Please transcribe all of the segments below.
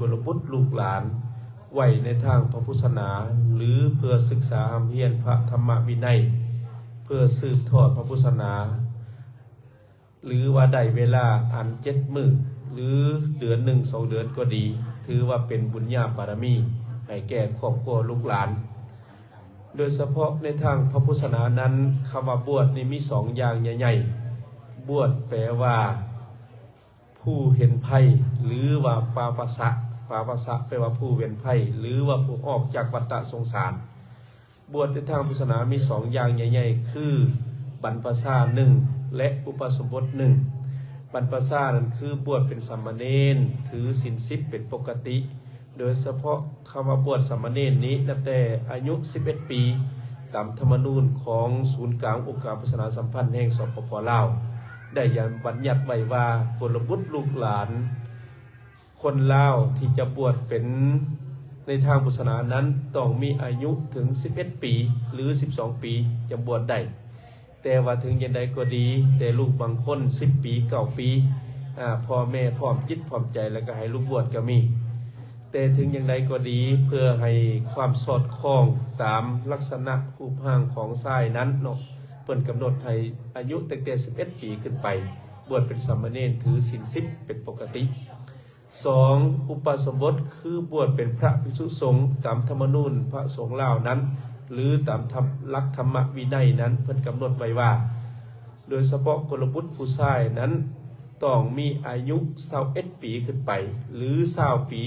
ກຸລະບຸດລູກຫຼານໄວ້ໃນທາງພະພຸດສາສະໜາ ຫຼື ເພື່ອສຶກສາຮ່ຳຮຽນພະທຳມະວິໄນ ເພື່ອສືບທອດພະພຸດສາສະໜາ ຫຼືວ່າໄດ້ເວລາອັນເຈັດມື້ ຫຼືເດືອນໜຶ່ງສອງເດືອນກໍດີ ຖືວ່າເປັນບຸນຍາບາລະມີໃຫ້ແກ່ຄອບຄົວລູກຫຼານ. ໂດຍສະເພາະໃນທາງພະພຸດສາສະໜານັ້ນ ຄຳວ່າບວດນີ້ມີສອງຢ່າງໃຫຍ່ໆ. ບວດແປວ່າຜູ້ເຫັນໄພ ຫຼືວ່າປາປະສະ, ປາປະສະແປວ່າຜູ້ເວັ້ນໄພ ຫຼືວ່າຜູ້ອອກຈາກວັດຕະສົງສານ. ບວດໃນທາງພຸດສາສະໜາມີສອງຢ່າງໃຫຍ່ໆ ຄືບັນພະຊາໜຶ່ງ ແລະ ອຸປະສົມບົດໜຶ່ງ. ບັນພະຊານັ້ນຄືບວດເປັນສາມະເນນ ຖືສິນສິບເປັນປົກກະຕິ. ໂດຍສະເພາະຄຳວ່າບວດສາມະເນນນີ້ ນັບແຕ່ອາຍຸສິບເອັດປີ ຕາມທຳມະນູນຂອງສູນກາງອົງການພຸດສາສະໜາສຳພັນແຫ່ງ ສປປ ລາວ ໄດ້ຍັງບັນຍັດໄວ້ວ່າ ກຸລະບຸດລູກຫຼານ ຄົນລາວທີ່ຈະບວດເປັນໃນທາງພຸດສາສະໜານັ້ນ ຕ້ອງມີອາຍຸເຖິງສິບເອັດປີ ຫຼື ສິບສອງປີ ຈັ່ງບວດໄດ້. ແຕ່ວ່າເຖິງຢ່າງໃດກໍດີ ແຕ່ລູກບາງຄົນສິບປີ ເກົ້າປີ ອາ ພໍ່ແມ່ພ້ອມຈິດພ້ອມໃຈ ແລ້ວກໍໃຫ້ລູກບວດກໍມີ. ແຕ່ເຖິງຢ່າງໃດກໍດີ ເພື່ອໃຫ້ຄວາມສອດຄ່ອງຕາມລັກສະນະຮູບຮ່າງຂອງຊາຍນັ້ນເນາະ ເພິ່ນກຳນົດໃຫ້ອາຍຸຕັ້ງແຕ່ສິບເອັດປີຂຶ້ນໄປ ບວດເປັນສາມະເນນ ຖືສິນສິບເປັນປົກກະຕິ. ສອງ ອຸປະສົມບົດ ຄືບວດເປັນພະພິກສຸສົງຕາມທຳມະນູນພະສົງລາວນັ້ນ ຫຼື ຕາມທຳ ຫຼັກທຳມະວິໄນນັ້ນ ເພິ່ນກຳນົດໄວ້ວ່າ ໂດຍສະເພາະກຸລະບຸດຜູ້ຊາຍນັ້ນ ຕ້ອງມີອາຍຸຊາວເອັດປີຂຶ້ນໄປ ຫຼື ຊາວປີ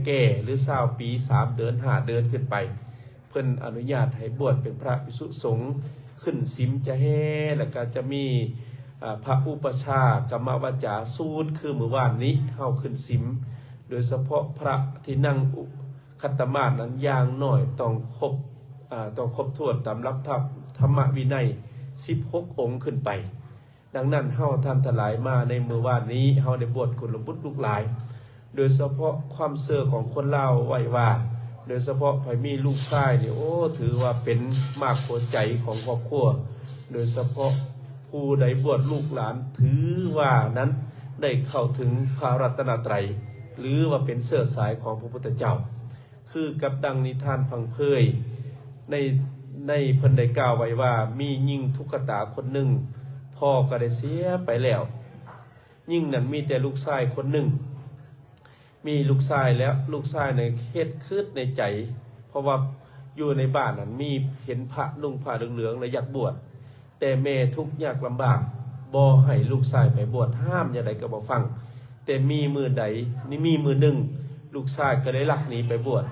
ແກ່ໆ ຫຼື ຊາວປີສາມເດືອນ ຫ້າເດືອນຂຶ້ນໄປ. ເພິ່ນອະນຸຍາດໃຫ້ບວດເປັນພະພິກສຸສົງ ຂຶ້ນສິມຈະແຮ່ ແລ້ວກໍຈະມີ ອາ ພະອຸປະຊາກຳມະວາຈາສູດ ຄືມື້ວານນີ້ເຮົາຂຶ້ນສິມ ໂດຍສະເພາະພະທີ່ນັ່ງອຸ ຂັດຕະມາດນັ້ນ ຢ່າງໜ້ອຍຕ້ອງຄົບ ອາ ຕ້ອງຄົບຖ້ວນຕາມຫຼັກທຳ ທຳມະວິໄນສິບຫົກອົງຂຶ້ນໄປ. ດັ່ງນັ້ນ ເຮົາທ່ານທັງຫຼາຍມາໃນມື້ວານນີ້ ເຮົາໄດ້ບວດກຸລະບຸດລູກຫຼາຍ ໂດຍສະເພາະຄວາມເຊື່ອຂອງຄົນລາວໄວ້ວ່າ ໂດຍສະເພາະໃຜມີລູກຊາຍນີ້ ໂອ້ ຖືວ່າເປັນໝາກຫົວໃຈຂອງຄອບຄົວ ໂດຍສະເພາະຜູ້ໃດບວດລູກຫຼານ ຖືວ່ານັ້ນໄດ້ເຂົ້າເຖິງພະລັດຕະນະໄຕ ຫຼືວ່າເປັນເຊື້ອສາຍຂອງພະພຸດທະເຈົ້າ. ຄືກັບດັ່ງນິທານພັງເພີຍ ໃນ ໃນເພິ່ນໄດ້ກ່າວໄວ້ວ່າ ມີຍິງທຸກຂະຕາຄົນໜຶ່ງ ພໍ່ກໍໄດ້ເສຍໄປແລ້ວ. ຍິງນັ້ນມີແຕ່ລູກຊາຍຄົນໜຶ່ງ ມີລູກຊາຍແລ້ວ ລູກຊາຍນັ້ນຄິດ ຄິດໃນໃຈ ເພາະວ່າຢູ່ໃນບ້ານນັ້ນມີເຫັນພະນຸ່ງຜ້າເຫຼືອງໆ ແລະ ຢາກບວດ. ແຕ່ແມ່ທຸກຍາກລຳບາກ ບໍ່ໃຫ້ລູກຊາຍໄປບວດ ຫ້າມຢ່າງໃດກໍບໍ່ຟັງ. ແຕ່ມີມື້ໃດ ມີມື້ໜຶ່ງ ລູກຊາຍກໍໄດ້ລັກໜີໄປບວດ.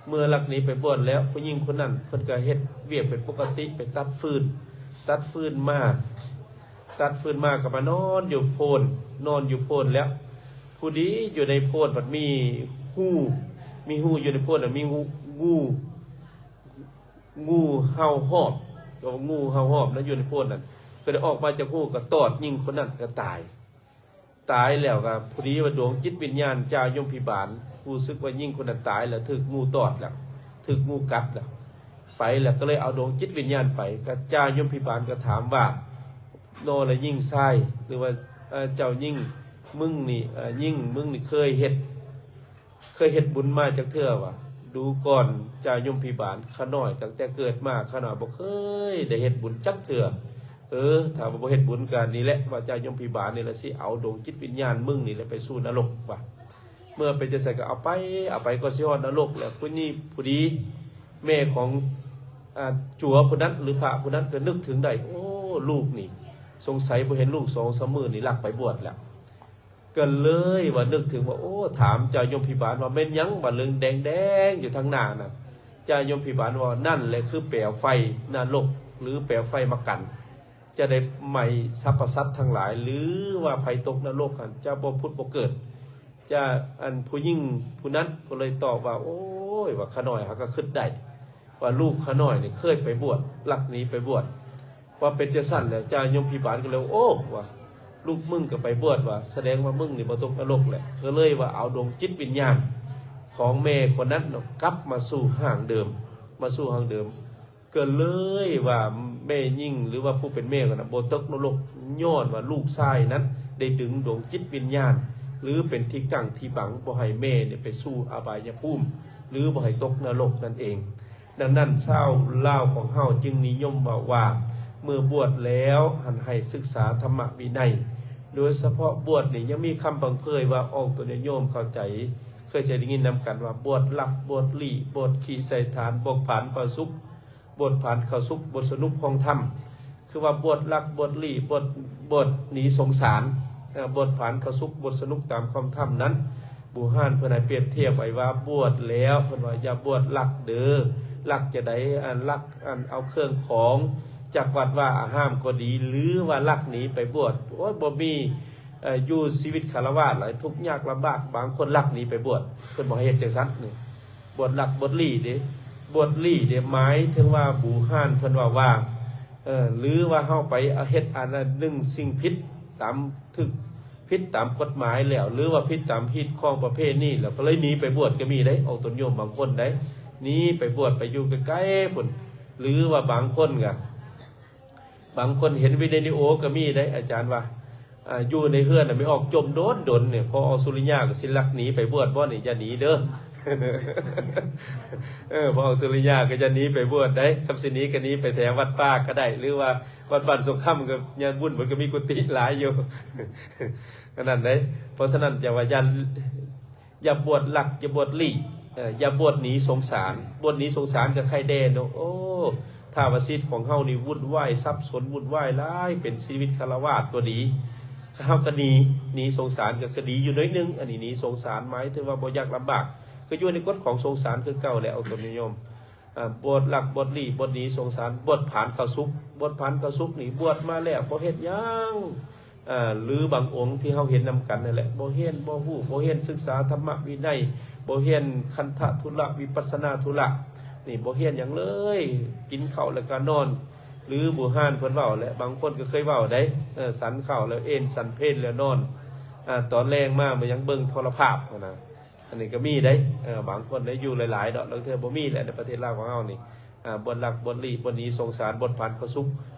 ເມື່ອລັກໜີໄປບວດແລ້ວ ຜູ້ຍິງຄົນນັ້ນເພິ່ນກໍເຮັດວຽກເປັນປົກກະຕິ ໄປຕັດຟືນ ຕັດຟືນມາ ຕັດຟືນມາກໍມານອນຢູ່ໂພນ ນອນຢູ່ໂພນແລ້ວ ພໍດີຢູ່ໃນໂພນພັດມີຮູ ມີຮູຢູ່ໃນໂພນ ແລ້ວມີງູ ງູ ງູເຫົ່າຫອບ ກໍວ່າງູເຫົ່າຫອບນະ ຢູ່ໃນໂພນນັ້ນ ກໍໄດ້ອອກມາຈາກຮູ ກໍຕອດຍິງຄົນນັ້ນກໍຕາຍ. ຕາຍແລ້ວກໍພໍດີວ່າດວງຈິດວິນຍານຈາຍົມພິບານ ຮູ້ສຶກວ່າຍິງຄົນນັ້ນຕາຍແລ້ວ ຖືກງູຕອດແລ້ວ ຖືກງູກັດແລ້ວ ໄປແລ້ວ ກໍເລີຍເອົາດວງຈິດວິນຍານໄປ. ກໍຈາຍົມພິບານກໍຖາມວ່າ ນໍລະຍິງຊາຍ ຫຼືວ່າ ເອີ ເຈົ້າຍິງ ມຶງນີ້ ເອີ ຍິງ ມຶງນີ້ເຄີຍເຮັດ ເຄີຍເຮັດບຸນມາຈັກເທື່ອຫວາ? ດູກ່ອນ ຈາຍົມພິບານ, ຂ້ານ້ອຍຕັ້ງແຕ່ເກີດມາ ຂ້ານ້ອຍບໍ່ເຄີຍໄດ້ເຮັດບຸນຈັກເທື່ອ. ເອີ ຖ້າວ່າບໍ່ເຮັດບຸນກໍນີ້ແຫຼະ ວ່າຈາຍົມພິບານນີ້ລະຊິເອົາດວງຈິດວິນຍານມຶງນີ້ແຫຼະໄປສູ່ນະລົກວ່າ. ເມື່ອເປັນຈັ່ງຊັ້ນກໍເອົາໄປ ເອົາໄປກໍຊິຮອດນະລົກແຫຼະ. ຜູ້ນີ້ ຜູ້ດີ ແມ່ຂອງ ອາ ຈົວຜູ້ນັ້ນ ຫຼື ພະຜູ້ນັ້ນກໍນຶກເຖິງໄດ້ ໂອ້ ລູກນີ້ ສົງໄສບໍ່ເຫັນລູກສອງສາມມື້ນີ້ ລັກໄປບວດແລ້ວ. ກໍເລີຍວ່ານຶກເຖິງວ່າ ໂອ້ ຖາມເຈົ້າຍົມພິບານວ່າ ແມ່ນຫຍັງວ່າເຫຼືອງແດງໆຢູ່ທາງໜ້ານັ້ນ? ເຈົ້າຍົມພິບານວ່າ ນັ້ນແຫຼະຄືແປວໄຟນະລົກ ຫຼື ແປວໄຟມາກັນ ຈະໄດ້ໄໝ້ສັບພະສັດທັງຫຼາຍ ຫຼື ວ່າໃຜຕົກນະລົກຫັ້ນຈະບໍ່ຜຸດບໍ່ເກີດ. ຈະ ອັນຜູ້ຍິງຜູ້ນັ້ນກໍເລີຍຕອບວ່າ ໂອ້ຍ ວ່າຂ້ານ້ອຍຫາກໍຄິດໄດ້ ວ່າລູກຂ້ານ້ອຍນີ້ເຄີຍໄປບວດ ລັກໜີໄປບວດ. ວ່າເປັນຈັ່ງຊັ້ນແລ້ວ ເຈົ້າຍົມພິບານກໍເລີຍ ໂອ້ ວ່າ ລູກມຶງກໍໄປບວດ ວ່າ ສະແດງວ່າມຶງນີ້ບໍ່ຕົກນະລົກແຫຼະ. ກໍເລີຍວ່າເອົາດວງຈິດວິນຍານຂອງແມ່ຄົນນັ້ນເນາະ ກັບມາສູ່ຮ່າງເດີມ ມາສູ່ຮ່າງເດີມ. ກໍເລີຍວ່າແມ່ຍິງ ຫຼືວ່າຜູ້ເປັນແມ່ນັ້ນນະ ບໍ່ຕົກນະລົກ ຍ້ອນວ່າລູກຊາຍນັ້ນໄດ້ດຶງດວງຈິດວິນຍານ ຫຼືເປັນທີ່ກັ້ງທີ່ບັງ ບໍ່ໃຫ້ແມ່ນີ້ໄປສູ່ອະບາຍຍະພູມ ຫຼືບໍ່ໃຫ້ຕົກນະລົກນັ້ນເອງ. ດັ່ງນັ້ນ ຊາວລາວຂອງເຮົາຈຶ່ງນິຍົມເວົ້າວ່າ ເມື່ອບວດແລ້ວຫັ້ນໃຫ້ສຶກສາທຳມະວິໄນ. ໂດຍສະເພາະບວດນີ້ຍັງມີຄຳພັງເຜີຍວ່າ ອອກຕົນຍາດໂຍມເຂົ້າໃຈ ເຄີຍຈະໄດ້ຍິນນຳກັນວ່າ ບວດລັກ ບວດລີ້ ບວດຂີ້ໃສ່ຖານ ບວດຜ່ານເຂົ້າສຸກ ບວດຜ່ານເຂົ້າສຸກ ບວດສະໜຸກຂອງທຳ ຄືວ່າບວດລັກ ບວດລີ້ ບວດ ບວດໜີສົງສານ ເອີ ບວດຜ່ານເຂົ້າສຸກ ບວດສະໜຸກຕາມຂອງທຳນັ້ນ ບູຮານເພິ່ນໃຫ້ປຽບທຽບໄວ້ວ່າ ບວດແລ້ວ ເພິ່ນວ່າ ຢ່າບວດລັກເດີ. ລັກຈະໃດ? ອັນລັກ ອັນເອົາເຄື່ອງຂອງຈາກວັດວາອາຮາມກໍດີ ຫຼືວ່າລັກໜີໄປບວດ. ໂອ້ຍ ບໍ່ມີ ເອີ ຢູ່ຊີວິດຄາລະວາດຫຼາຍ ທຸກຍາກລຳບາກ ບາງຄົນລັກໜີໄປບວດ ເພິ່ນບໍ່ໃຫ້ເຮັດຈັ່ງຊັ້ນນີ້. ບວດລັກ ບວດລີ້ເດ້ ບວດລີ້ເດ້ ໝາຍເຖິງວ່າບູຮານເພິ່ນເວົ້າວ່າ ເອີ ຫຼືວ່າເຮົາໄປເຮັດອັນໜຶ່ງສິ່ງຜິດຕາມ ຖືກຜິດຕາມກົດໝາຍແລ້ວ ຫຼືວ່າຜິດຕາມຮີດຄອງປະເພນີແລ້ວ ກໍເລີຍໜີໄປບວດກໍມີເດ້ ອອກຕົນໂຍມບາງຄົນເດ້ ໜີໄປບວດໄປຢູ່ໄກໆພຸ້ນ. ຫຼືວ່າບາງຄົນກໍ ບາງຄົນເຫັນວິດີໂອກໍມີໄດ໋ ອາຈານວ່າ ອ່າ ຢູ່ໃນເຮືອນນະ ແມ່ອອກຈົ່ມດົນໆນີ້ ພໍ່ອອກສຸລິຍາກໍຊິລັກໜີໄປບວດບໍ່ນີ້? ຢ່າໜີເດີ ເອີ ພໍ່ອອກສຸລິຍາກໍຢ່າໜີໄປບວດໄດ໋. ຄັນຊິໜີກໍໜີໄປແຖວວັດປ່າກໍໄດ້ ຫຼືວ່າວັດບ້ານສົງຄຳກໍຍາມບຸນເພິ່ນກໍມີກຸຕິຫຼາຍຢູ່ ອັນນັ້ນເດ້. ເພາະສະນັ້ນ ຢ່າວ່າຢ່າ ຢ່າບວດລັກ ຢ່າບວດລີ້ ເອີ ຢ່າບວດໜີສົງສານ. ບວດໜີສົງສານກໍໄຄແດ່ເນາະ. ໂອ້ ຖ້າວ່າຊີວິດຂອງເຮົານີ້ວຸ່ນວາຍ ສັບສົນວຸ່ນວາຍຫຼາຍ ເປັນຊີວິດຄາລະວາດກໍດີ ເຮົາກໍໜີ ໜີສົງສານກໍ ກໍດີຢູ່ໜ້ອຍໜຶ່ງ. ອັນນີ້ໜີສົງສານ ໝາຍເຖິງວ່າບໍ່ຢາກລຳບາກ ກໍຢູ່ໃນກົດຂອງສົງສານຄືເກົ່າແຫຼະ ອອກຕົນຍາດໂຍມ. ອ່າ ບວດລັກ ບວດລີ້ ບວດໜີສົງສານ ບວດຜ່ານເຂົ້າສຸກ. ບວດຜ່ານເຂົ້າສຸກນີ້ ບວດມາແລ້ວບໍ່ເຮັດຫຍັງ ອ່າ ຫຼືບາງອົງທີ່ເຮົາເຫັນນຳກັນນັ້ນແຫຼະ ບໍ່ຮຽນ ບໍ່ຮູ້ ບໍ່ຮຽນສຶກສາທຳມະວິໄນ ບໍ່ຮຽນຄັນທະທຸລະ ວິປັດສະນາທຸລະ ນີ້ບໍ່ຮຽນຫຍັງເລີຍ ກິນເຂົ້າແລ້ວກໍນອນ. ຫຼືບູຮານເພິ່ນເວົ້າແຫຼະ ບາງຄົນກໍເຄີຍເວົ້າໄດ໋ ເອີ ສັນເຂົ້າແລ້ວເອນ ສັນເພນແລ້ວນອນ ອ່າ ຕອນແລງມາ ມາຍັງເບິ່ງໂທລະພາບຫັ້ນນະ. ອັນນີ້ກໍມີເດ້ ເອີ ບາງຄົນໄດ້ຢູ່ຫຼາຍໆດອກ ລາງເທື່ອບໍ່ມີແຫຼະ ໃນປະເທດລາວຂອງເຮົານີ້. ອ່າ ບວດລັກ ບວດລີ້ ບວດໜີສົງສານ ບວດຜ່ານເຂົ້າສຸກ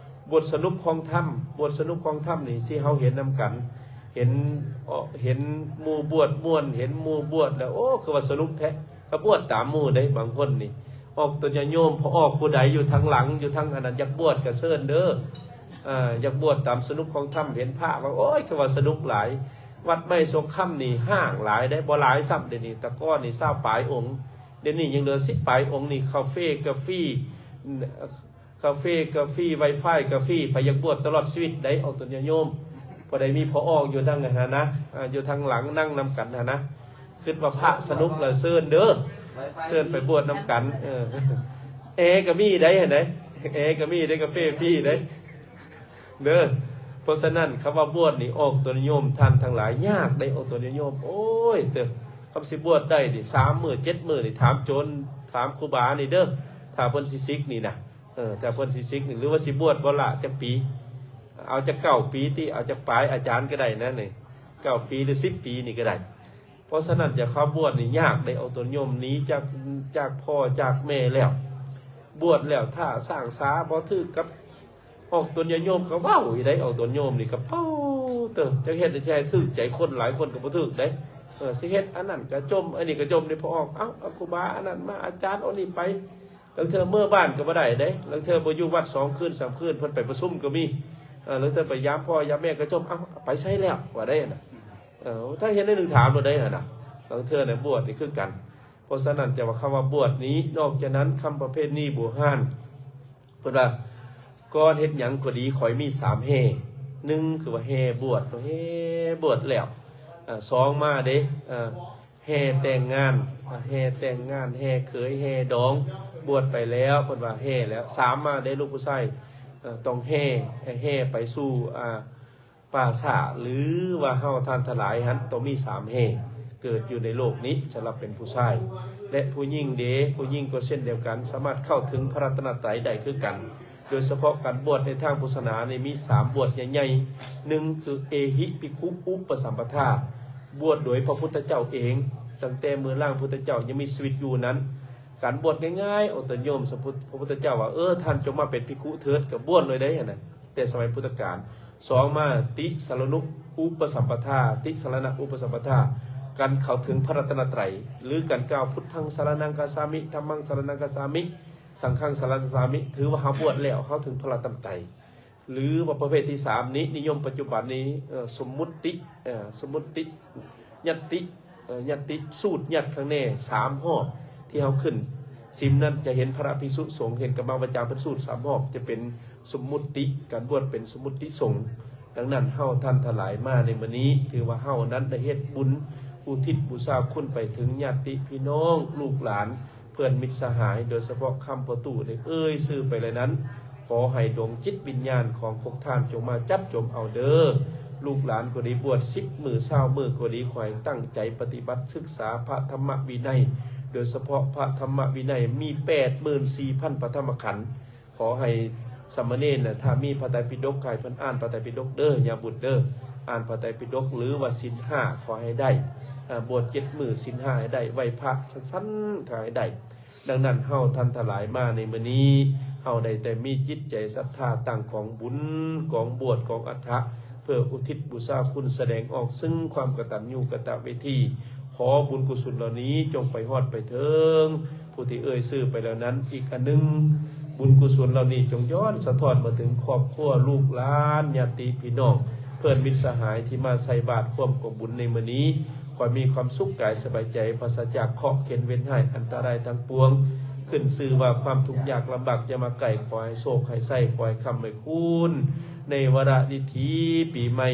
ບວດສະໜຸກຂອງທຳ. ບວດສະໜຸກຂອງທຳນີ້ ທີ່ເຮົາເຫັນນຳກັນ ເຫັນ ເຫັນໝູ່ບວດມ່ວນ ເຫັນໝູ່ບວດແລ້ວ ໂອ້ ຄືວ່າສະໜຸກແທ້ ກໍບວດຕາມໝູ່ເດ້. ບາງຄົນນີ້ ອອກຕົນຍາດໂຍມ ພໍອອກຜູ້ໃດຢູ່ທາງຫຼັງ ຢູ່ທາງອັນນັ້ນ ຢາກບວດກໍເຊີນເດີ ອ່າ ຢາກບວດຕາມສະໜຸກຂອງທຳ ເຫັນພະວ່າ ໂອ້ຍ ຄືວ່າສະໜຸກຫຼາຍ. ວັດໃໝ່ສົງຄຳນີ້ຮ້າງຫຼາຍເດ້ ບໍ່ຫຼາຍຊ້ຳ ດຽວນີ້ ແຕ່ກ່ອນນີ້ຊາວປາຍອົງ ດຽວນີ້ຍັງເຫຼືອສິບປາຍອົງນີ້. ຄາເຟກາຟີ ຄາເຟກາຟີ ວາຍຟາຍກາຟີ ໃຜຢາກບວດຕະຫຼອດຊີວິດໄດ໋ ອອກຕົນຍາດໂຍມ. ພໍໄດ້ມີພໍ່ອອກຢູ່ທາງຫັ້ນນະ ອ່າ ຢູ່ທາງຫຼັງນັ່ງນຳກັນຫັ້ນນະ ຄິດວ່າພະສະໜຸກລະເຊີນເດີ ເຊີນໄປບວດນຳກັນ. ເອີ ແອກໍມີໄດ໋ຫັ້ນໃດ ແອກໍມີໄດ໋ ກາເຟຟຣີໄດ໋ ເດີ. ເພາະສະນັ້ນ ຄຳວ່າບວດນີ້ ອອກຕົນຍາດໂຍມ ທ່ານທັງຫຼາຍ ຍາກໄດ໋ ອອກຕົນຍາດໂຍມ. ໂອ້ຍ ເຕີ ຄຳຊິບວດໄດ້ນີ້ ສາມມື້ເຈັດມື້ນີ້ ຖາມໂຈນ ຖາມຄູບານີ້ເດີ ຖ້າເພິ່ນຊິສິກນີ້ນະ. ເອີ ຖ້າເພິ່ນຊິສິກນີ້ ຫຼືວ່າຊິບວດບໍ່ລະຈັກປີ ເອົາຈັກເກົ້າປີຕິ ເອົາຈັກປາຍ ອາຈານກໍໄດ້ນະນີ້ ເກົ້າປີ ຫຼືສິບປີນີ້ກໍໄດ້. ເພາະສະນັ້ນ ຈະເຂົ້າບວດນີ້ຍາກໄດ໋ ອອກຕົນຍາດໂຍມ ໜີຈາກ ຈາກພໍ່ຈາກແມ່ແລ້ວ ບວດແລ້ວ ຖ້າສ້າງສາບໍ່ຖືກກັບອອກຕົນຍາດໂຍມກໍເວົ້າອີກໄດ໋. ອອກຕົນຍາດໂຍມນີ້ກໍເປົ່າເຕີ ຈັກເຮັດໃດຊິໃຫ້ຖືກໃຈຄົນ ຫຼາຍຄົນກໍບໍ່ຖືກເດ້. ເອີ ຊິເຮັດອັນນັ້ນກໍຈົ່ມ ອັນນີ້ກໍຈົ່ມນີ້ ພໍອອກ ເອົ້າ ເອົາຄູບາອັນນັ້ນມາ ອາຈານອັນນີ້ໄປ ລາງເທື່ອເມືອບ້ານກໍບໍ່ໄດ້ເດ້ ລາງເທື່ອບໍ່ຢູ່ວັດສອງຄືນສາມຄືນ ເພິ່ນໄປປະຊຸມກໍມີ. ເອີ ລາງເທື່ອໄປຢາມພໍ່ຢາມແມ່ກໍຈົ່ມ ເອົ້າ ໄປໃສແລ້ວ ວ່າໄດ້ນະ. ເອີ ຖ້າເຮັດແນວໜຶ່ງຖາມໂລດໄດ້ຫັ້ນນະ. ລາງເທື່ອໃນບວດນີ້ຄືກັນ. ເພາະສະນັ້ນ ຈະວ່າຄຳວ່າບວດນີ້ ນອກຈາກນັ້ນ ຄຳປະເພນີບູຮານ ເພິ່ນວ່າ ກ່ອນເຮັດຫຍັງກໍດີ ຂໍໃຫ້ມີສາມແຫ່. ໜຶ່ງ ຄືວ່າແຫ່ບວດ ແຫ່ບວດແລ້ວ. ເອີ ສອງ ມາເດ້ ເອີ ແຫ່ແຕ່ງງານ ແຫ່ແຕ່ງງານ ແຫ່ເຂີຍ ແຫ່ດອງ ບວດໄປແລ້ວ ເພິ່ນວ່າແຫ່ແລ້ວ. ສາມ ມາເດ້ລູກຜູ້ຊາຍ ເອີ ຕ້ອງແຫ່ ແຫ່ໄປສູ່ ອ່າ ປ່າຊ້າ ຫຼືວ່າເຮົາທ່ານທັງຫຼາຍຫັ້ນ ຕ້ອງມີສາມແຫ່ເກີດຢູ່ໃນໂລກນີ້ ສຳລັບເປັນຜູ້ຊາຍ ແລະ ຜູ້ຍິງເດ ຜູ້ຍິງກໍເຊັ່ນດຽວກັນ ສາມາດເຂົ້າເຖິງພະລັດຕະນະໄຕໄດ້ຄືກັນ. ໂດຍສະເພາະການບວດໃນທາງພຸດສາສະໜານີ້ມີສາມບວດໃຫຍ່ໆ. ໜຶ່ງ ຄືເອຫິພິກຂຸອຸປະສຳປະທາ ບວດໂດຍພະພຸດທະເຈົ້າເອງ ຕັ້ງແຕ່ເມື່ອລ່າງພຸດທະເຈົ້າຍັງມີຊີວິດຢູ່ນັ້ນ. ການບວດງ່າຍໆ ອອກຕົນຍາດໂຍມ ພະພຸດທະເຈົ້າວ່າ ເອີ ທ່ານຈົ່ງມາເປັນພິກຂຸເຖີດ ກໍບວດເລີຍເດ້ຫັ້ນນະ ແຕ່ສະໄໝພຸດທະການ. ສອງມາ ຕິສະລະນຸອຸປະສຳປະທາ ຕິສະລະນະອຸປະສຳປະທາ ການເຂົ້າເຖິງພະລັດຕະນະໄຕ ຫຼື ການກ່າວ ພຸດທັງສະລະນັງຄາສາມິ ທຳມັງສະລະນັງຄາສາມິ ສັງຄັງສະລະນັງຄາສາມິ ຖືວ່າເຮົາບວດແລ້ວ ເຮົາເຖິງພະລັດຕະນະໄຕ. ຫຼືວ່າປະເພດທີສາມນີ້ ນິຍົມປັດຈຸບັນນີ້ ເອີ ສົມມຸດຕິ ເອີ ສົມມຸດຕິ ຍັດຕິ ເອີ ຍັດຕິ ສູດຍັດຂ້າງແນ່ສາມຮອບ ທີ່ເຮົາຂຶ້ນສິມນັ້ນ ຈະເຫັນພະພິກຂຸສົງ ເຫັນກຳມະວາຈາເພິ່ນສູດສາມຮອບ ຈະເປັນສົມມຸດຕິ ການບວດເປັນສົມມຸດຕິສົງ. ດັ່ງນັ້ນ ເຮົາທ່ານທັງຫຼາຍມາໃນມື້ນີ້ ຖືວ່າເຮົານັ້ນໄດ້ເຮັດບຸນອຸທິດບູຊາຄຸນໄປເຖິງຍາດຕິພີ່ນ້ອງ ລູກຫຼານ ເພື່ອນມິດສະຫາຍ ໂດຍສະເພາະຄຳພໍ່ຕູ້ໄດ້ເອີ່ຍຊື່ໄປແລ້ວນັ້ນ ຂໍໃຫ້ດວງຈິດວິນຍານຂອງພວກທ່ານຈົ່ງມາຈັບຈົມເອົາເດີ. ລູກຫຼານກໍດີ ບວດສິບມື້ ຊາວມື້ກໍດີ ຂໍໃຫ້ຕັ້ງໃຈປະຕິບັດສຶກສາພະທຳມະວິໄນ ໂດຍສະເພາະພະທຳມະວິໄນມີແປດໝື່ນສີ່ພັນພະທຳມະຂັນ. ຂໍໃຫ້ສາມະເນນນະ ຖ້າມີພະໄຕປິດົກ ໃຫ້ເພິ່ນອ່ານພະໄຕປິດົກເດີ ຍາບຸດເດີ ອ່ານພະໄຕປິດົກ ຫຼືວ່າສິນຫ້າ ຂໍໃຫ້ໄດ້ ອາ ບວດເຈັດມື້ ສິນຫ້າໃຫ້ໄດ້ ໄຫວ້ພະສັ້ນໆ ຂໍໃຫ້ໄດ້. ດັ່ງນັ້ນ ເຮົາທ່ານທັງຫຼາຍມາໃນມື້ນີ້ ເຮົາໄດ້ແຕ່ມີຈິດໃຈສັດທາຕັ້ງກອງບຸນ ກອງບວດ ກອງອັດຖະ ເພື່ອອຸທິດບູຊາຄຸນ ສະແດງອອກເຊິ່ງຄວາມກະຕັນຍູກະຕະເວທີ. ຂໍບຸນກຸສົນເຫຼົ່ານີ້ຈົ່ງໄປຮອດໄປເຖິງ ຜູ້ທີ່ເອີ່ຍຊື່ໄປແລ້ວນັ້ນ. ອີກອັນໜຶ່ງ ບຸນກຸສົນເຫຼົ່ານີ້ຈົ່ງຍ້ອນສະທ້ອນມາເຖິງຄອບຄົວ ລູກຫຼານ ຍາດຕິພີ່ນ້ອງ ເພື່ອນມິດສະຫາຍທີ່ມາໃສ່ບາດຮ່ວມກອງບຸນໃນມື້ນີ້. ຂໍໃຫ້ມີຄວາມສຸກກາຍສະບາຍໃຈ ປາສະຈາກເຄາະເຂັນເວນຮ້າຍອັນຕະລາຍທັງປວງ. ຂຶ້ນຊື່ວ່າຄວາມທຸກຍາກລຳບາກຢ່າມາໃກ້. ຂໍໃຫ້ໂຊກໃຫ້ໄຊ ຂໍໃຫ້ຄ້ຳໃຫ້ຄູນ ໃນວາລະດິຖີປີໃໝ່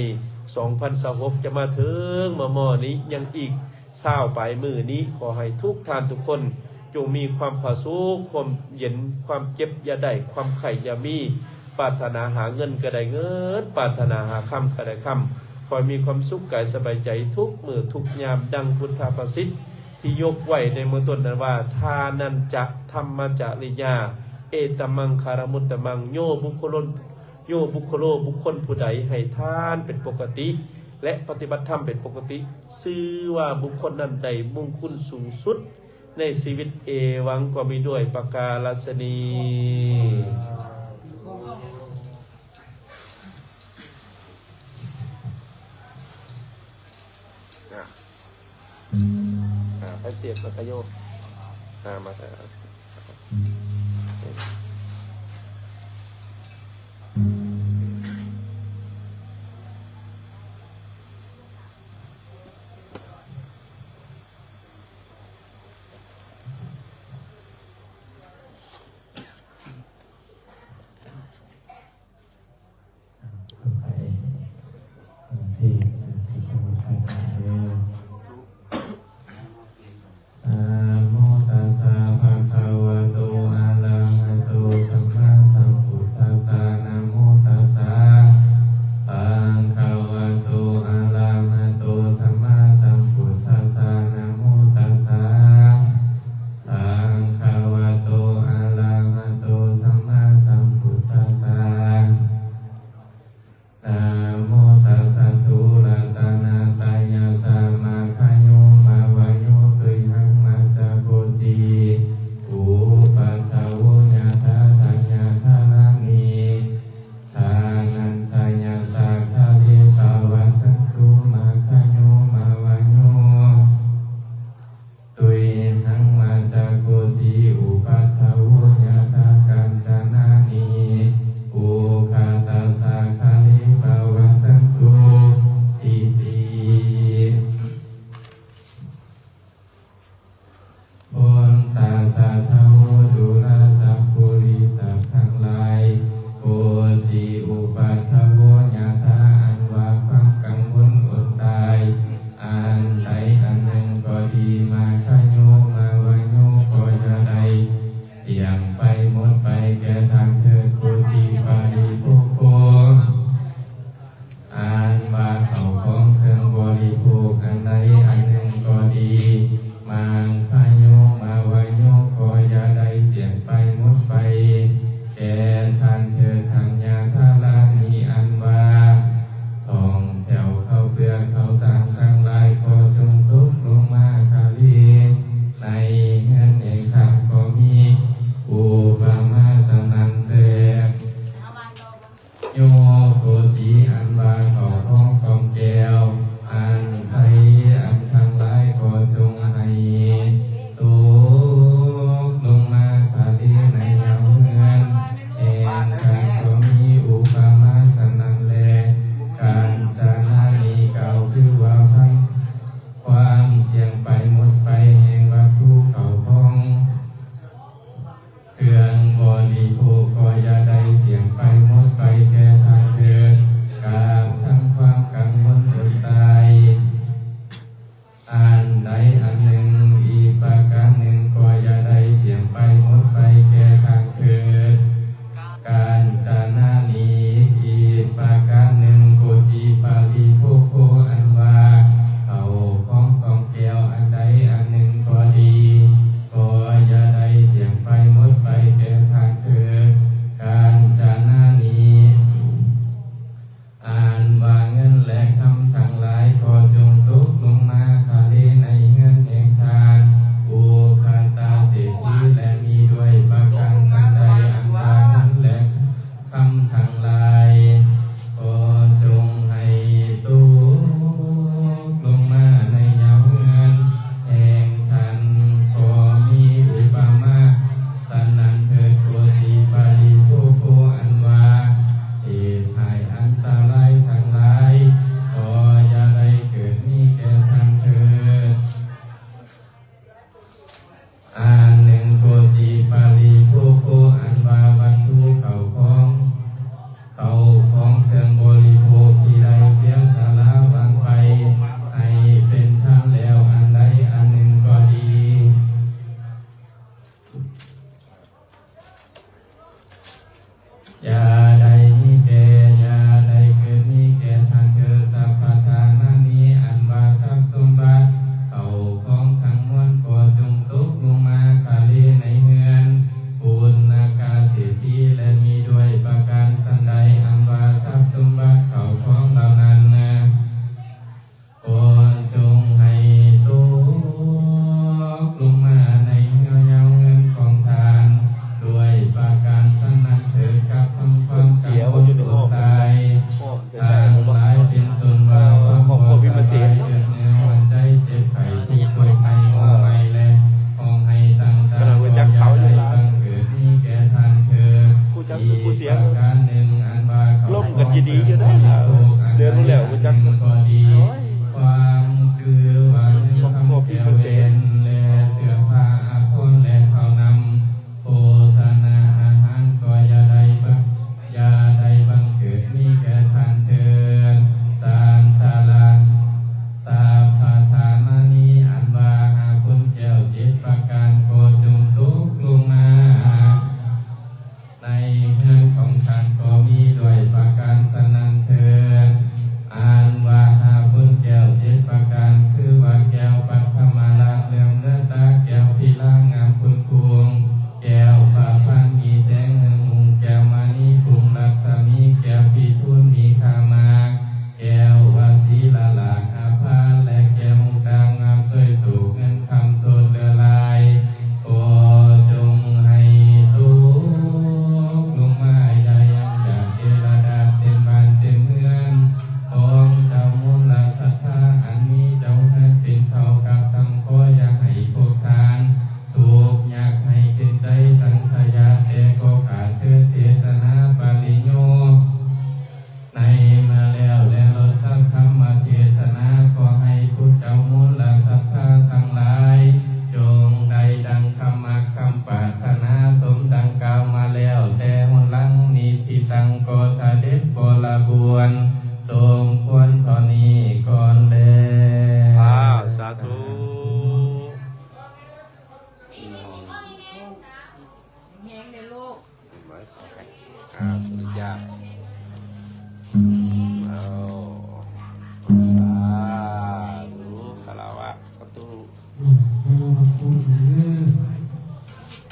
ສອງພັນຊາວຫົກ ຈະມາເຖິງມໍ່ໆນີ້ ຍັງອີກ ຊາວປາຍມື້ນີ້ ຂໍໃຫ້ທຸກທ່ານທຸກຄົນ ຈົ່ງມີຄວາມຜາສຸກ ຄວາມເຢັນ ຄວາມເຈັບຢ່າໄດ້ ຄວາມໄຂ້ຢ່າມີ ປາດຖະໜາຫາເງິນກໍໄດ້ເງິນ ປາດຖະໜາຫາຄຳກໍໄດ້ຄຳ. ຂໍໃຫ້ມີຄວາມສຸກກາຍສະບາຍໃຈທຸກມື້ທຸກຍາມ ດັ່ງພຸດທະພາສິດທີ່ຍົກໄວ້ໃນເບື້ອງຕົ້ນນັ້ນວ່າ ທານັນຈະ ທຳມະຈະລິຍາ ເອຕະມັງຄາລະມຸດຕະມັງ ໂຍບຸກໂຄໂລ ໂຍບຸກໂຄໂລ ບຸກຄົນຜູ້ໃດໃຫ້ທານເປັນປົກກະຕິ ແລະ ປະຕິບັດທຳເປັນປົກກະຕິ ຊື່ວ່າບຸກຄົນນັ້ນໄດ້ມຸງຄຸນສູງສຸດໃນຊີວິດ. ເອວັງ ກໍມີດ້ວຍປະກາລະສະນີ. ອ່າ ອ່າ ໄປສຽດມັດທະໂຍ ອ່າ ມາ ນະໂມຕັດສະ ພະຄະວະໂຕ ອະລະຫະໂຕ ສຳມາສຳພຸດທັດສະ. ນະໂມຕັດສະ ພະຄະວະໂຕ ອະລະຫະໂຕ ສຳມາສຳພຸດທັດສະ. ນະໂມຕັດສະ ພະຄະວະໂຕ ອະລະຫະໂຕ ສຳມາສຳພຸດທັດສະ. ນະໂມຕັດສະ ທຸລະຕະນະຕາຍະສະ ມາຄະໂຍ ມາວະໂຍ ຕຸຍຫັງ ມາຈາໂກຕິ ອຸປັດຖະໂວ ຍະຖາ ທັນຍະທາລານິ ທານັນຈະຍະສາຄາລິ ປະວັດສັນຕຸ ມາຄະໂຍ ມາວະໂຍ ຕຸຍຫັງ ມາຈາໂກຕິ ອຸປັດຖະໂວ ຍະຖາ ກັນຈະນານິ ອຸຄະຕະສາຄາລິ ປະວັດສັນຕຸ ທິຕິ ໂພນຕັດສະ ທະໂວ ດູລະສັບປຸລິສັດທັງຫຼາຍ ໂກຕິ ອຸປັດຖະໂວ ຍະຖາ ອັນວ່າຄວາມກັງວົນອົດຕາຍ ອັນໃດອັນໜຶ່ງກໍດີ ມາຄະໂຍ ມາວະໂຍ ກໍຢ່າໄດ້ສ່ຽງໄປໝົດໄປແກ່ທ່ານເທີດ ໂກຕິ ປະລິໂພໂຄ ອັນວ່າເຂົ້າຂອງເຄື່ອງບໍລິໂພກ ອັນໃດອັນໜຶ່ງກໍດີ ມາຄະໂຍ ມາວະໂຍ ກໍຢ່າໄດ້ສ່ຽງໄປໝົດໄປແກ່ທ່ານເທີດ ທັນຍະທາລານິ ອັນວ່າ ທ່ອງແຖວເຂົ້າເປືອກເຂົ້າສານທັງຫຼາຍ ກໍຈົ່ງຕົກລົງມາຄາລິ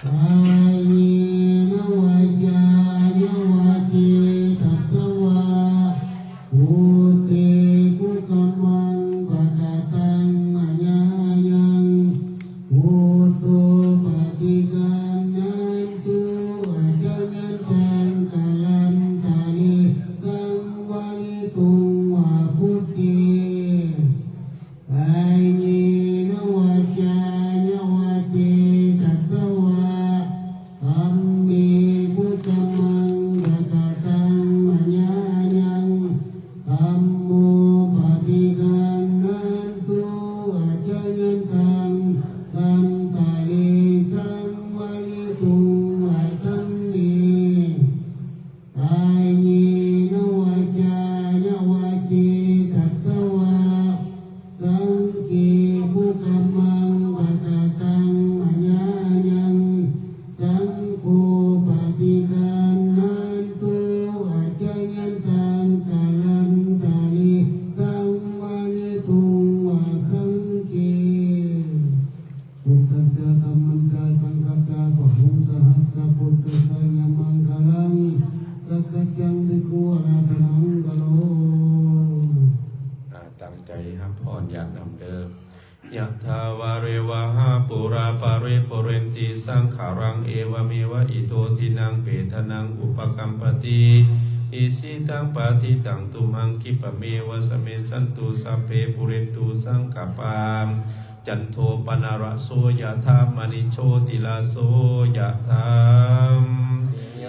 ກາເຍນະວາຈາຍະວາເຈຕະສະວາ ພຸດເທກຸກຳມັງ ພະຄະຕັງ ມະຍາຍັງ ພຸດໂທ ປະຕິການນັນຕຸ ອາຈາຍັນຕັງ ກາລັນຕະເລ ສັງວາລິຕຸງ ວາພຸດເທ ກາເຍນະວາຈາຍະວາເຈຕະສະວາ ທຳເມກຸກຳມັງ ພະຄະຕັງ ມະຍາຍັງ ທຳໂມ ປະຕິການນັນຕຸ ອາຈາຍັນຕັງ ກາລັນຕະເລ ສັງວາລິຕຸງ ວາທັມເມ ກາເຍນະວາຈາຍະວາເຈຕະສະວາ ສັງເຄປຸກຳມັງ ພະຄະຕັງ ມະຍາຍັງ ສັງໂຄ ປະຕິການນັນຕຸ ອາຈາຍັນຕັງ ກາລັນຕະເລ ສັງວາລິຕຸງ ວາສັງເຄ Buddhassa dhammassapakaṭṭhassa sabbasakkhassa buddhassa maṅgalaṃ. Sakkaccaṃ bhikkhu ārādhanaṃ karoma. ຕັ້ງໃຈຮັບພອນຍາດນ້ຳເດີ. Yathā vārivahā pūrā paripūrenti sāgaraṃ, evameva ito dinnaṃ petānaṃ upakappati. Icchitaṃ patthitaṃ tumhaṃ khippameva samijjhatu, sabbe pūrentu saṅkappā, cando paṇṇaraso yathā, maṇi jotiraso yathā.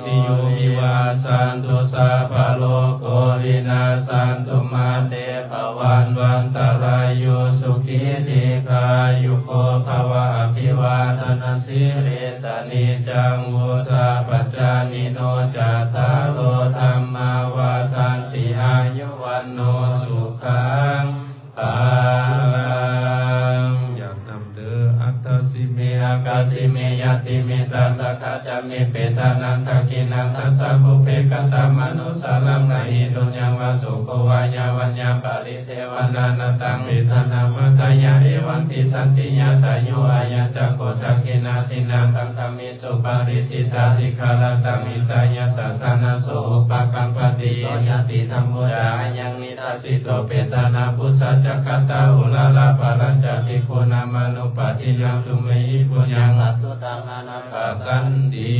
Sabbītiyo vivajjantu, sabbarogo vinassatu, mā te bhavatvantarāyo, sukhī dīghāyuko bhava. Abhivādanasīlissa niccaṃ vuḍḍhāpacāyino, cattāro dhammā vaḍḍhanti, āyu vaṇṇo sukhaṃ balaṃ. ຍາດນ້ຳເດີ. Adāsi me akāsi me, ñātimittā sakhā ca me, petānaṃ dakkhiṇaṃ dajjā, pubbe katamanussaraṃ. Na hi ruṇṇaṃ vā soko vā, yā vaññā paridevanā, na taṃ petānamatthāya, evaṃ tiṭṭhanti ñātayo. Ayañca kho dakkhiṇā dinnā, saṅghamhi supatiṭṭhitā, dīgharattaṃ hitāyassa, ṭhānaso upakappati. So ñātidhammo ca ayaṃ nidassito, petāna pūjā ca katā uḷārā, balañca bhikkhūnamanuppadinnaṃ, tumhehi puññaṃ pasutaṃ anappakanti.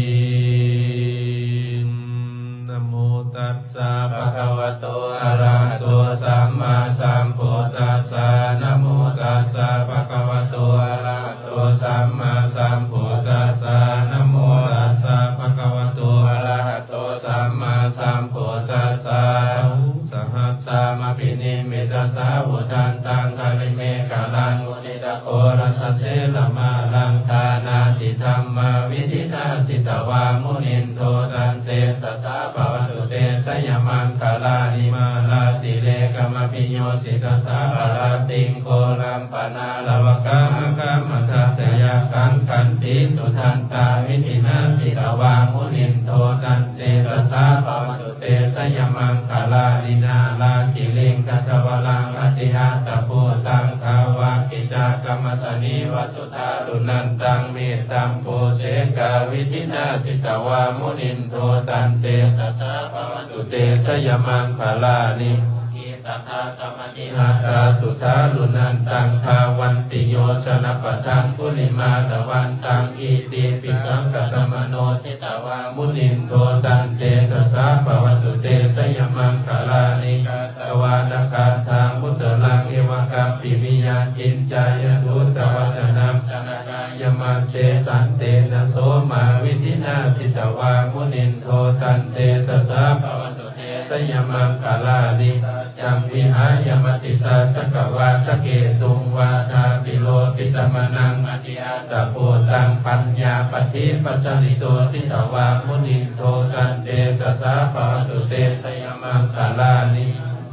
Namo tassa bhagavato arahato sammāsambuddhassa. Namo tassa bhagavato arahato sammāsambuddhassa. Namo tassa bhagavato arahato sammāsambuddhassa. Bāhuṃ sahassamabhinimmitasāvudhantaṃ, girimekhalaṃ uditaghorasasenamāraṃ, dānādidhammavidhinā jitavā munindo, tantejasā bhavatu te jayamaṅgalāni. Mārātirekamabhiyujjhitasabbarattiṃ, ghorampanāḷavakamakkhamathaddhayakkhaṃ, khantīsudantavidhinā jitavā munindo, tantejasā bhavatu te jayamaṅgalāni. Nāḷāgiriṃ gajavaraṃ atimattabhūtaṃ, dāvaggicakkamasanīva sudāruṇantaṃ, mettambusekavidhinā jitavā munindo, tantejasā bhavatu te jayamaṅgalāni. Ukkhittakhaggamatihatthasudāruṇantaṃ, dhāvantiyojanapathaṅgulimālavantaṃ, iddhībhisaṅkhatamano jitavā munindo, tantejasā bhavatu te jayamaṅgalāni. Katvāna kaṭṭhamudaraṃ iva gabbhinīyā, ciñcāya duṭṭhavacanaṃ janakāyamajjhe, santena somavidhinā jitavā munindo, tantejasā bhavatu te jayamaṅgalāni. Saccaṃ vihāya matisaccakavādaketuṃ, vādābhiropitamanaṃ atiandhabhūtaṃ, paññāpadīpajalito jitavā munindo, tantejasā bhavatu te jayamaṅgalāni.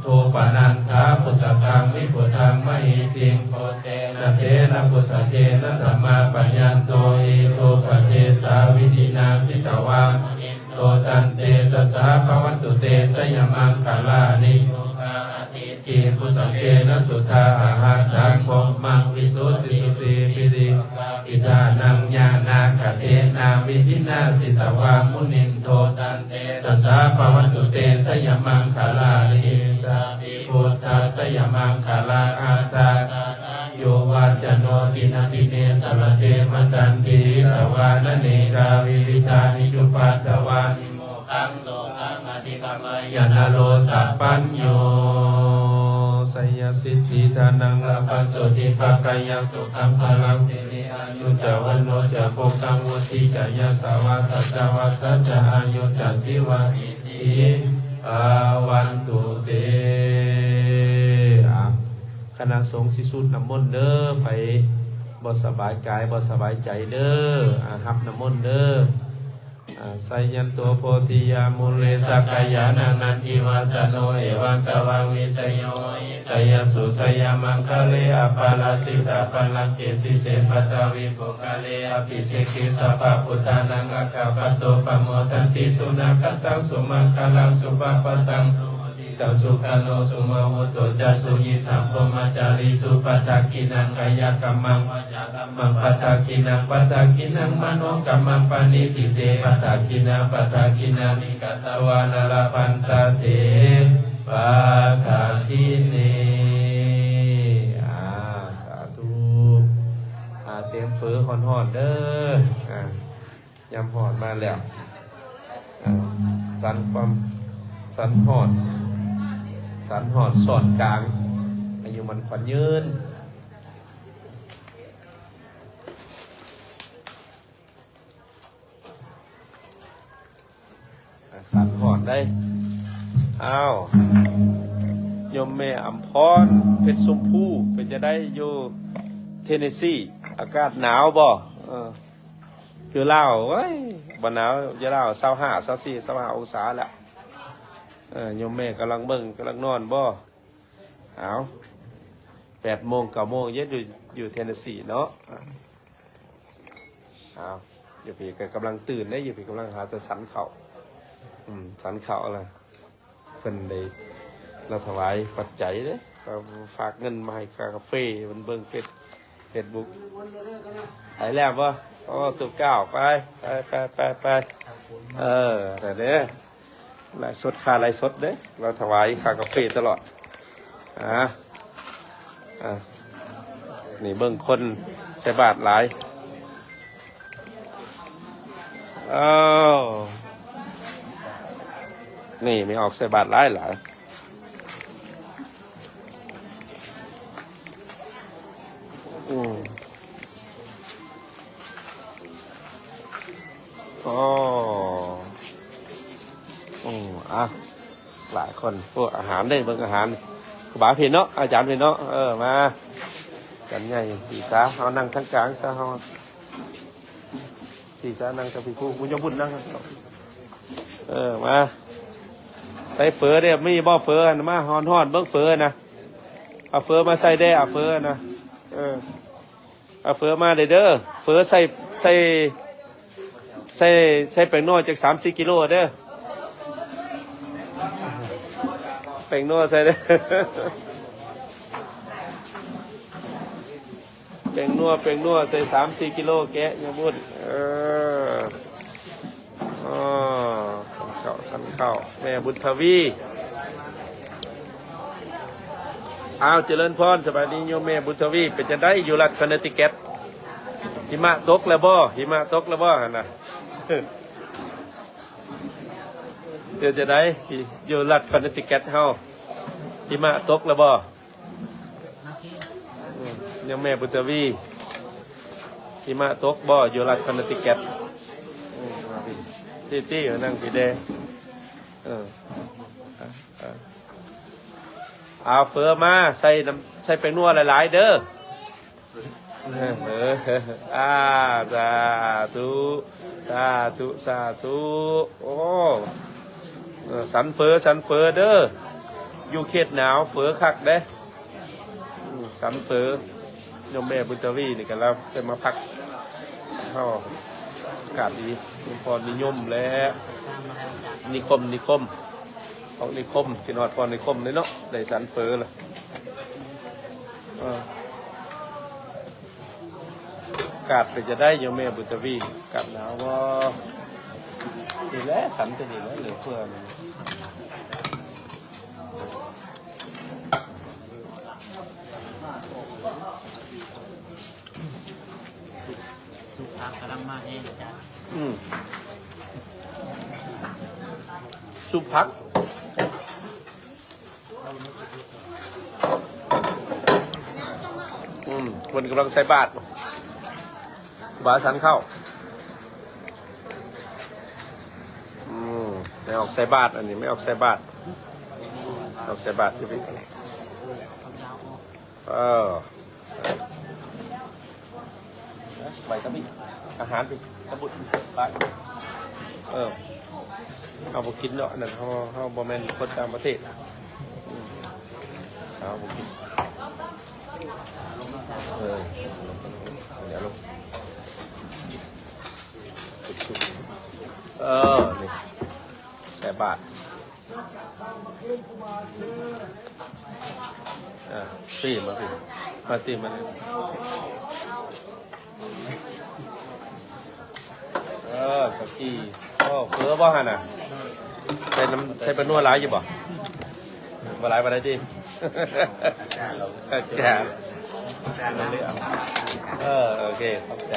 Nandopanandabhujagaṃ vibudhaṃ mahiddhiṃ, puttena therabhujagena damāpayanto, iddhūpadesavidhinā jitavā munindo, tantejasā bhavatu te jayamaṅgalāni. Duggāhadiṭṭhi Pusakena suddhāharaṃ brahmaṃ visuddhijutimiddhibakābhidhānaṃ ñāṇāgadena vidhinā jitavā munindo taṃ tejasā bhavatu te jayamaṅgalāni. Etāpi buddhajayamaṅgalaaṭṭhagāthā yo vācano dinadine sarate matandī hitvānanekavividhāni cupaddavāni mokkhaṃ sukhaṃ adhigameyya naro sapañño. Jayasiddhi dhanaṃ lābhaṃ sotthi bhāgyaṃ sukhaṃ balaṃ siri āyu ca vaṇṇo ca bhogaṃ vuḍḍhī ca yasavā satavassā ca āyu ca jīvasiddhī bhavantu te. ອ່າ ຄະນະສົງຊິສູດນ້ຳມົນເດີ ໃຜບໍ່ສະບາຍກາຍ ບໍ່ສະບາຍໃຈເດີ ອ່າ ຮັບນ້ຳມົນເດີ. ອ່າ Jayanto bodhiyā mūle sakyānaṃ nandivaḍḍhano evaṃ tvaṃ vijayo hohi jayassu jayamaṅgale aparājitapallaṅke sīse paṭhavipokkhare abhiseke sabbabuddhānaṃ aggappatto pamodati. Sunakkhattaṃ sumaṅgalaṃ supabhātaṃ suhuṭṭhitaṃ sukhaṇo sumuhutto ca suyiṭṭhaṃ brahmacārisu padakkhiṇaṃ kāyakammaṃ vācākammaṃ padakkhiṇaṃ padakkhiṇaṃ manokammaṃ paṇidhī te padakkhiṇā padakkhiṇāni katvāna labhantatthe padakkhiṇe. ອ່າ ສາທຸ. ອ່າ ຕຽມເຝີຮ້ອນໆເດີ ອ່າ ຍາມຮ້ອນມາແລ້ວ ອ່າ ສັນຄວາມ ສັນຮ້ອນ ສັນຮ້ອນຊ້ອນກາງ ອາຍຸໝັ້ນຂວັນຍືນ. ອ່າ ສັນຮ້ອນໄດ໋. ອ້າວ ໂຍມແມ່ອຳພອນ ເພັດຊົມພູ ເປັນຈັ່ງໃດຢູ່ເທນເນຊີ ອາກາດໜາວບໍ່? ເອີ ຢູ່ລາວ ໂອ້ຍ ບໍ່ໜາວ ຢູ່ລາວ ຊາວຫ້າ ຊາວສີ່ ຊາວຫ້າອົງສາແຫຼະ. ເອີ ໂຍມແມ່ກຳລັງເບິ່ງ ກຳລັງນອນບໍ່? ອ້າວ ແປດໂມງ ເກົ້າໂມງເຢັນ ຢູ່ ຢູ່ເທນເນຊີເນາະ. ອ້າວ ຢູ່ພີ້ກໍກຳລັງຕື່ນເດ້ ຢູ່ພີ້ກຳລັງຫາຈະສັນເຂົ້າ ອືມ ສັນເຂົ້າລະ ເພິ່ນໄດ້ ລາວຖວາຍປັດໄຈເດ້ ລາວຝາກເງິນມາໃຫ້ຄ່າກາເຟ ເພິ່ນເບິ່ງເຟສ ເຟສບຸກ. ໄປແລ້ວບໍ່? ໂອ້ ຕູບກ້າວ ໄປ ໄປ ໄປ ໄປ ໄປ. ເອີ ນັ້ນເດ້ ໄລຟ໌ສົດ ຄ່າໄລຟ໌ສົດເດ້ ລາວຖວາຍຄ່າກາເຟຕະຫຼອດ. ອ່າ ອ່າ ນີ້ເບິ່ງຄົນໃສ່ບາດຫຼາຍ. ອ້າວ ນີ້ແມ່ອອກໃສ່ບາດຫຼາຍໆ. ອືມ ອໍ ອືມ ອ່ະ ຫຼາຍຄົນ. ໂອ້ ອາຫານເດ້ ເບິ່ງອາຫານ. ຄູບາພີ້ເນາະ ອາຈານພີ້ເນາະ. ເອີ ມາ ອາຈານໃຫຍ່ ພີ້ຊາ ເຮົານັ່ງທາງກາງຊາ ເຮົາ ພີ້ຊາ ນັ່ງທາງພີ້ ຜູ້ ຜູ້ຍກບຸນນັ່ງ. ເອີ ມາ ໃສ່ເຝີເດ້ ມີບໍ່ເຝີຫັ້ນ? ມາ ຮ້ອນໆ ເບິ່ງເຝີນະ. ເອົາເຝີມາໃສ່ເດ້ ເອົາເຝີນະ. ເອີ ເອົາເຝີມາເດີ ເຝີໃສ່ ໃສ່ ໃສ່ ໃສ່ແປ້ງນົວຈັກສາມສີ່ກິໂລເດີ ແປ້ງນົວໃສ່ເດີ ແປ້ງນົວ ແປ້ງນົວໃສ່ສາມສີ່ກິໂລ ແກະຍາບຸນ. ເອີ ອໍ ສັນເຂົ້າ ສັນເຂົ້າ ແມ່ບຸນທະວີ. ອ້າວ ຈະເລີນພອນ ສະບາຍດີໂຍມແມ່ບຸນທະວີ. ເປັນຈັ່ງໃດຢູ່ລັດຄອນເນຕິແກັດ? ຫິມະຕົກແລ້ວບໍ່? ຫິມະຕົກແລ້ວບໍ່ຫັ້ນນະ? ເປັນຈັ່ງໃດຢູ່ລັດຄອນເນຕິແກັດເຮົາ? ຫິມະຕົກແລ້ວບໍ່? ອືມ ໂຍມແມ່ບຸນທະວີ ຫິມະຕົກບໍ່ຢູ່ລັດຄອນເນຕິແກັດ? ອືມ ມາພີ້ ຕີໆ ນັ່ງພີ້ແດ່. ເອີ ເອົາເຝີມາໃສ່ນ້ຳ ໃສ່ແປ້ງນົວຫຼາຍໆເດີ. ເອີ ອ່າ ສາທຸ ສາທຸ ສາທຸ. ໂອ້ ເອີ ສັນເຝີ ສັນເຝີເດີ ຢູ່ເຂດໜາວເຝີຄັກເດ້. ອືມ ສັນເຝີ ໂຍມແມ່ບຸນທະວີນີ້ກໍລາວເປັນມາພັກເຮົາ ອາກາດດີ ມີຄວາມນິຍົມ ແລະ ນິຄົມ ນິຄົມ. ອອກນິຄົມ ກິນຮອດພອນນິຄົມເລີຍເນາະ ໄດ້ສັນເຝີລະ. ເອີ ອາກາດເປັນຈັ່ງໃດຢູ່ແມ່ບຸນທະວີ? ອາກາດໜາວບໍ່? ນີ້ແຫຼະສັນຕົວນີ້ແຫຼະ ເຫຼືອເຟືອນີ້. ຊຸບຜັກກຳລັງມາແຮງ ອາຈານ. ອືມ ຊຸບຜັກ. ອືມ ເພິ່ນກຳລັງໃສ່ບາດ ບາດສັນເຂົ້າ. ອືມ ແມ່ອອກໃສ່ບາດ ອັນນີ້ແມ່ອອກໃສ່ບາດ ອອກໃສ່ບາດ. ເອີ ໄປກັບອີກ ອາຫານອີກ ຕະບຸດ ໄປ. ເອີ ເຮົາບໍ່ກິນເນາະ ອັນນັ້ນ ເຮົາ ເຮົາບໍ່ແມ່ນຄົນຕ່າງປະເທດ. ອືມ ເຮົາບໍ່ກິນ. ເອີ ດຽວລົງ ເອີ ນີ້ ໃສ່ບາດ. ອ່າ ພີ້ມາພີ້ ມາຕີມານີ້. ເອີ ກະກີ້ ໂອ້ ເຝີບໍ່ຫັ້ນນະ? ໃສ່ນ້ຳ ໃສ່ປານົວຫຼາຍຢູ່ບໍ່? ບໍ່ຫຼາຍປານໃດຕິ? ເອີ ໂອເຄ ຂອບໃຈ.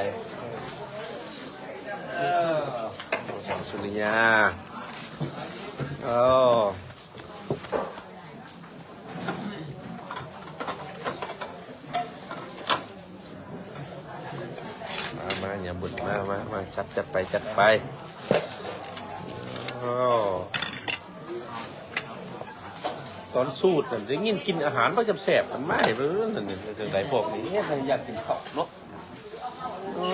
ເອີ ສຸລິຍາ ໂອ້. ມາ ມາ ຍາມບຸນ ມາ ມາ ມາ ຈັດ ຈັດໄປ ຈັດໄປ. ໂອ້ ຕອນສູດນັ້ນ ໄດ້ຍິນກິນອາຫານບັກແຊບໆ ມັນມາໃຫ້ເບິ່ງນັ້ນ ຈັ່ງໃດພວກນີ້ ເຮັດໃຫ້ຢາກກິນເຂົ້າເນາະ. ໂອ້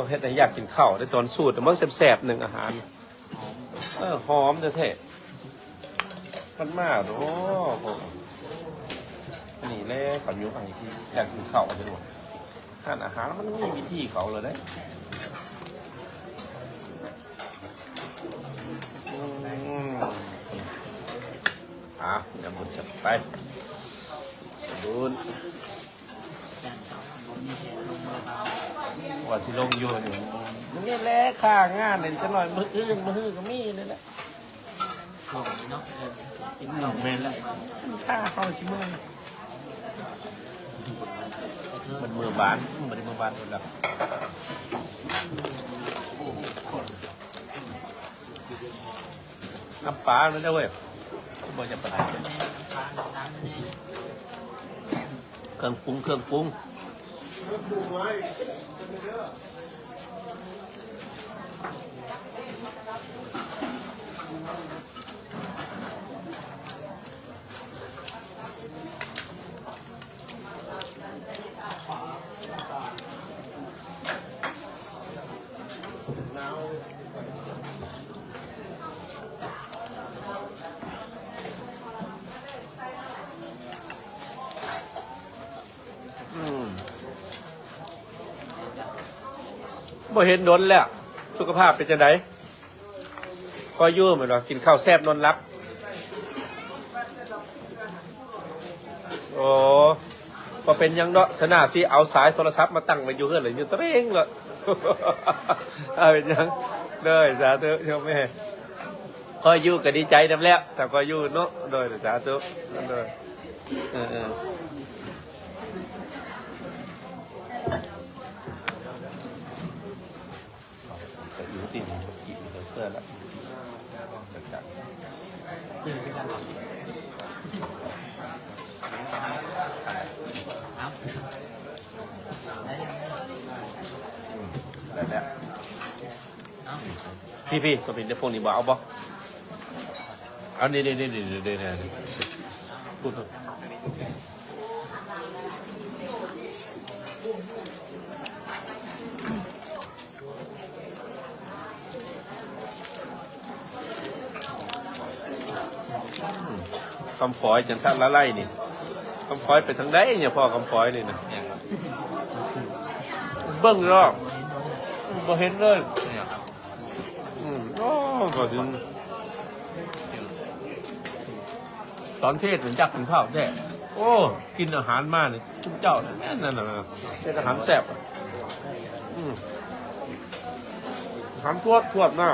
ເຮັດໃຫ້ຢາກກິນເຂົ້າເດ້ ຕອນສູດ ເບິ່ງແຊບໆ ໜຶ່ງອາຫານ. ເອີ ຫອມແທ້ໆ ມັນມາໂດ ນີ້ແຫຼະ ເຂົາຍົກໃຫ້ທີ່ຢາກກິນເຂົ້າເດ້. ຮ້ານອາຫານມັນມີວິທີເຂົາແລ້ວເດ້. ອືມ ອ່າ ຍາມບຸນຈັດໄປ ບຸນ. ວ່າຊິລົງຢູ່ນີ້ ນີ້ແຫຼະ ຄ່າງານນີ້ ຈັກໜ້ອຍມື້ອື່ນ ມື້ຮືກໍມີນີ້ແຫຼະ. ຊ່ວງນີ້ເນາະ ເອີ ກິນເຂົ້າ ແມ່ນແລ້ວ ຄ່າເຮົາຊິເມືອ ມັນເມືອບ້ານ ບໍ່ໄດ້ເມືອບ້ານໂດນແລ້ວ. ນ້ຳປາແມ່ນເດ້ເວີຍ ບໍ່ຢາກປານໃດ. ເຄື່ອງປຸງ ເຄື່ອງປຸງ. ອືມ ບໍ່ເຫັນດົນແລ້ວ ສຸຂະພາບເປັນຈັ່ງໃດ? ຄອຍຢູ່ແມ່ນບໍ່? ກິນເຂົ້າແຊບນອນຫຼັບ. ໂອ້ ບໍ່ເປັນຫຍັງດອກ ເທື່ອໜ້າຊິເອົາສາຍໂທລະສັບມາຕັ້ງໄວ້ຢູ່ເຮືອນ ແລ້ວຍິງຕະເຣງໂລດ. ເອົາ ເປັນຫຍັງ? ໂດຍ ສາທຸໂຍມແມ່. ຂ້ອຍຢູ່ກໍດີໃຈນຳແລ້ວ ຖ້າຂ້ອຍຢູ່ເນາະ. ໂດຍ ສາທຸ. ໂດຍ ເອີໆ. ໃສ່ອີກຕິ ກິນເພື່ອລະ ຈັດການ ຊື້ຄືກັນບໍ່? ເອົາ ໄດ້ແລ້ວ ອືມ ໄດ້ແລ້ວ ເອົາ ພີ່ໆ ສະບິນ ພວກນີ້ບໍ່ເອົາບໍ່? ເອົາ ນີ້ໆ ນີ້ໆ ນີ້ໆ ພຸ້ນ. ຄຳຟອຍ ຈັນທະລາໄລນີ້ ຄຳຟອຍໄປທາງໃດນີ້ ພໍ່ຄຳຟອຍນີ້ນະ? ເບິ່ງລອກ ບໍ່ເຫັນເລີຍ. ອືມ ໂອ້ ບໍ່ເຫັນ. ຕອນເທດນີ້ຢາກກິນເຂົ້າແທ້. ໂອ້ ກິນອາຫານມານີ້ ຊຸມເຈົ້ານີ້ແມ່ນນັ້ນນະ ເຮັດອາຫານແຊບ. ອືມ ອາຫານທວດໆນະ.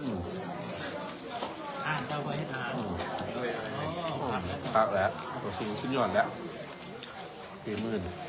ອືມ ອ່າ ເຈົ້າກໍເຮັດອາຫານ. ອືມ ໂອ້ ຄັກແລ້ວ ຄັກແລ້ວ ໂຕຈິງສຸດຍອດແລ້ວ ຝີມືນີ້.